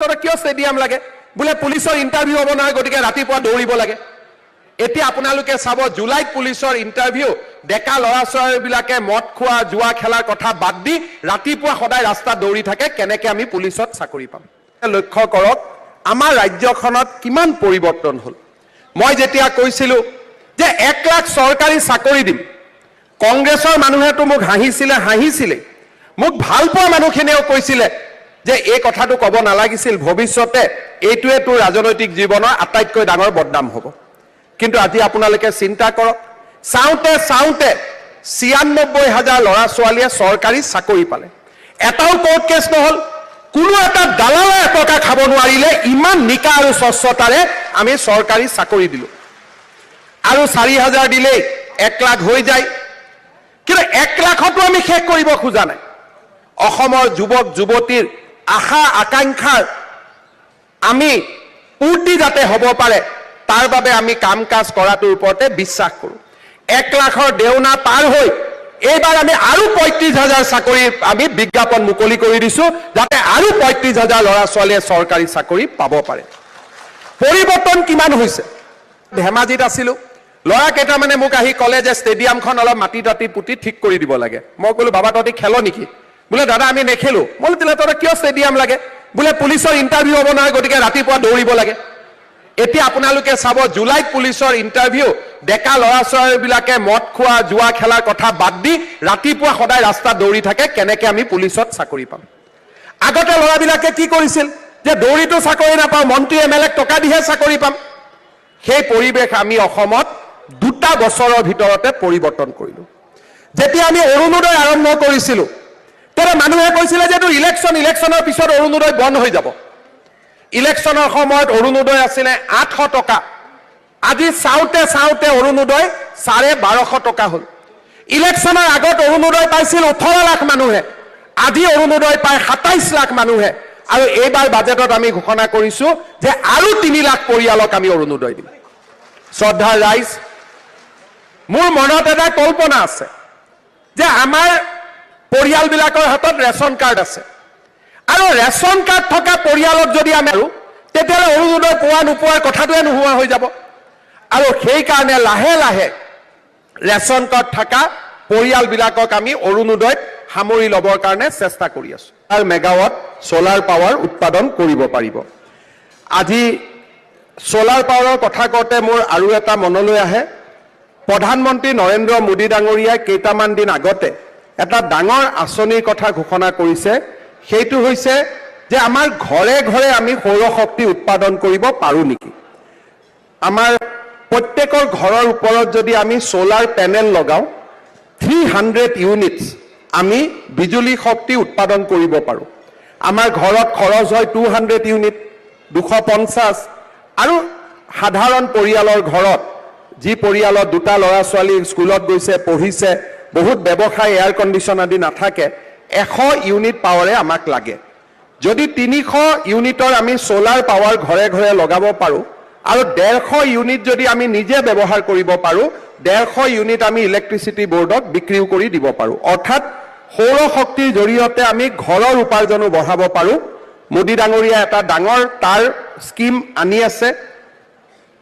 তহঁতৰ কিয় ষ্টেডিয়াম লাগে? বোলে পুলিচৰ ইণ্টাৰভিউ হ'ব নহয়, গতিকে ৰাতিপুৱা দৌৰিব লাগে। এতিয়া আপোনালোকে চাব, জুলাইত পুলিচৰ ইণ্টাৰভিউ, ডেকা ল'ৰা ছোৱালীবিলাকে মদ খোৱা, জুৱা খেলাৰ কথা বাদ দি ৰাতিপুৱা সদায় ৰাস্তাত দৌৰি থাকে, কেনেকে আমি পুলিচত চাকৰি পাম। লক্ষ্য কৰক, আমাৰ ৰাজ্যখনত কিমান পৰিৱৰ্তন হ'ল। মই যেতিয়া কৈছিলো যে 1 লাখ চৰকাৰী চাকৰি দিম, কংগ্ৰেছৰ মানুহেতো মোক হাঁহিছিলে, হাঁহিছিলে। মোক ভাল পোৱা মানুহখিনিয়েও কৈছিলে যে এই কথাটো ক'ব নালাগিছিল, ভৱিষ্যতে এইটোৱে তোৰ ৰাজনৈতিক জীৱনৰ আটাইতকৈ ডাঙৰ বদনাম হ'ব। কিন্তু আজি আপোনালোকে চিন্তা কৰক, চাওঁতে চাওঁতে 96 হাজাৰ ল'ৰা ছোৱালীয়ে চৰকাৰী চাকৰি পালে। এটাও কোৰ্ট কেছ নহ'ল, কোনো এটা দালালে এটকা খাব নোৱাৰিলে। ইমান নিকা আৰু স্বচ্ছতাৰে আমি চৰকাৰী চাকৰি দিলোঁ। আৰু 4 হাজাৰ দিলেই 1 লাখ হৈ যায়। কিন্তু 1 লাখতো আমি শেষ কৰিব খোজা নাই। অসমৰ যুৱক যুৱতীৰ আশা আকাংক্ষাৰ আমি পূৰ্তি যাতে হ'ব পাৰে, তাৰ বাবে আমি কাম কাজ কৰাটোৰ ওপৰতে বিশ্বাস কৰোঁ। 1 লাখৰ দেওনা পাৰ হৈ এইবাৰ আমি আৰু 35 হাজাৰ চাকৰি আমি বিজ্ঞাপন মুকলি কৰি দিছো, যাতে আৰু 35 হাজাৰ ল'ৰা ছোৱালীয়ে চৰকাৰী চাকৰি পাব পাৰে। পৰিৱৰ্তন কিমান হৈছে! ধেমাজিত আছিলো, ল'ৰা কেইটামানে মোক আহি ক'লে যে ষ্টেডিয়ামখন অলপ মাটি তাটি পুতি ঠিক কৰি দিব লাগে। মই ক'লো, বাবা, তহঁতি খেল নেকি? বোলে, দাদা, আমি নেখেলো। মই বোলো, তেতিয়াহ'লে তহঁতৰ কিয় ষ্টেডিয়াম লাগে? বোলে, পুলিচৰ ইণ্টাৰভিউ হ'ব নহয়, গতিকে ৰাতিপুৱা দৌৰিব লাগে। এতিয়া আপোনালোকে চাব, জুলাইত পুলিচৰ ইণ্টাৰভিউ, ডেকা ল'ৰা ছোৱালীবিলাকে মদ খোৱা, জুৱা খেলাৰ কথা বাদ দি ৰাতিপুৱা সদায় ৰাস্তাত দৌৰি থাকে, কেনেকে আমি পুলিচত চাকৰি পাম। আগতে ল'ৰাবিলাকে কি কৰিছিল যে দৌৰিতো চাকৰি নাপাওঁ, মন্ত্ৰী, এম এল এক টকা দিহে চাকৰি পাম। সেই পৰিৱেশ আমি অসমত 2টা বছৰৰ ভিতৰতে পৰিৱৰ্তন কৰিলো। যেতিয়া আমি অৰুণোদয় আৰম্ভ কৰিছিলো, তেতিয়া মানুহে কৈছিলে যে এইটো ইলেকশ্যনৰ পিছত অৰুণোদয় বন্ধ হৈ যাব। ইলেকশ্যনৰ সময়ত অৰুণোদয় আছিলে 800 টকা। আজি চাওঁতে চাওঁতে অৰুণোদয় 1250 টকা হ'ল। ইলেকশ্যনৰ আগত অৰুণোদয় পাইছিল 18 লাখ মানুহে, আজি অৰুণোদয় পায় 27 লাখ মানুহে। আৰু এইবাৰ বাজেটত আমি ঘোষণা কৰিছো যে আৰু 3 লাখ পৰিয়ালক আমি অৰুণোদয় দিম। শ্ৰদ্ধাৰ ৰাইজ, মোৰ মনত এটা কল্পনা আছে যে আমাৰ পৰিয়ালবিলাকৰ হাতত ৰেচন কাৰ্ড আছে আৰু ৰেচন কাৰ্ড থকা পৰিয়ালক যদি আমি আৰু তেতিয়াহ'লে অৰুণোদয় পোৱা নোপোৱাৰ কথাটোৱে নোহোৱা হৈ যাব। আৰু সেইকাৰণে লাহে লাহে ৰেচন কাৰ্ড থকা পৰিয়ালবিলাকক আমি অৰুণোদয়ত সামৰি ল'বৰ কাৰণে চেষ্টা কৰি আছো। আৰু মেগাৱাট ছ'লাৰ পাৱাৰ উৎপাদন কৰিব পাৰিব। আজি ছ'লাৰ পাৱাৰৰ কথা কওঁতে মোৰ আৰু এটা মনলৈ আহে। প্ৰধানমন্ত্ৰী নৰেন্দ্ৰ মোদী ডাঙৰীয়াই কেইটামান দিন আগতে এটা ডাঙৰ আঁচনিৰ কথা ঘোষণা কৰিছে। সেইটো হৈছে যে আমাৰ ঘৰে ঘৰে আমি সৌৰশক্তি উৎপাদন কৰিব পাৰোঁ নেকি? আমাৰ প্ৰত্যেকৰ ঘৰৰ ওপৰত যদি আমি ছ'লাৰ পেনেল লগাওঁ, 300 ইউনিটছ আমি বিজুলী শক্তি উৎপাদন কৰিব পাৰোঁ। আমাৰ ঘৰত খৰচ হয় 200 ইউনিট, 250। আৰু সাধাৰণ পৰিয়ালৰ ঘৰত, যি পৰিয়ালত দুটা ল'ৰা ছোৱালী স্কুলত গৈছে, পঢ়িছে, বহুত ব্যৱসায়, এয়াৰ কণ্ডিশ্যন আদি নাথাকে, 100 ইউনিট পাৱাৰে আমাক লাগে। যদি 300 ইউনিটৰ আমি ছ'লাৰ পাৱাৰ ঘৰে ঘৰে লগাব পাৰোঁ আৰু 150 ইউনিট যদি আমি নিজে ব্যৱহাৰ কৰিব পাৰোঁ, 150 ইউনিট আমি ইলেক্ট্ৰিচিটি বৰ্ডক বিক্ৰীও কৰি দিব পাৰোঁ। অৰ্থাৎ সৌৰ শক্তিৰ জৰিয়তে আমি ঘৰৰ উপাৰ্জনো বঢ়াব পাৰোঁ। মোদী ডাঙৰীয়া এটা ডাঙৰ তাৰ স্কীম আনি আছে।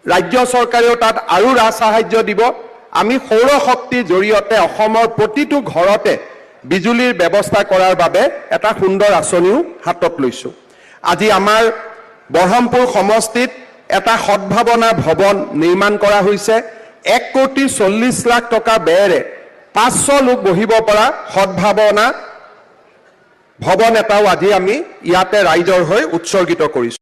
ৰাজ্য চৰকাৰেও তাত আৰু ৰাজ সাহায্য দিব। আমি সৌৰ শক্তিৰ জৰিয়তে অসমৰ প্ৰতিটো ঘৰতে বিজুলীৰ ব্যৱস্থা কৰাৰ বাবে এটা সুন্দৰ আঁচনিও হাতত লৈছোঁ। আজি আমাৰ বঢ়মপুৰ সমষ্টিত এটা সদ্ভাৱনা ভৱন নিৰ্মাণ কৰা হৈছে। 1 কোটি 40 লাখ টকা ব্যয়েৰে 500 লোক বহিব পৰা সদ্ভাৱনা ভৱন এটাও আজি আমি ইয়াতে ৰাইজৰ হৈ উৎসৰ্গিত কৰিছোঁ।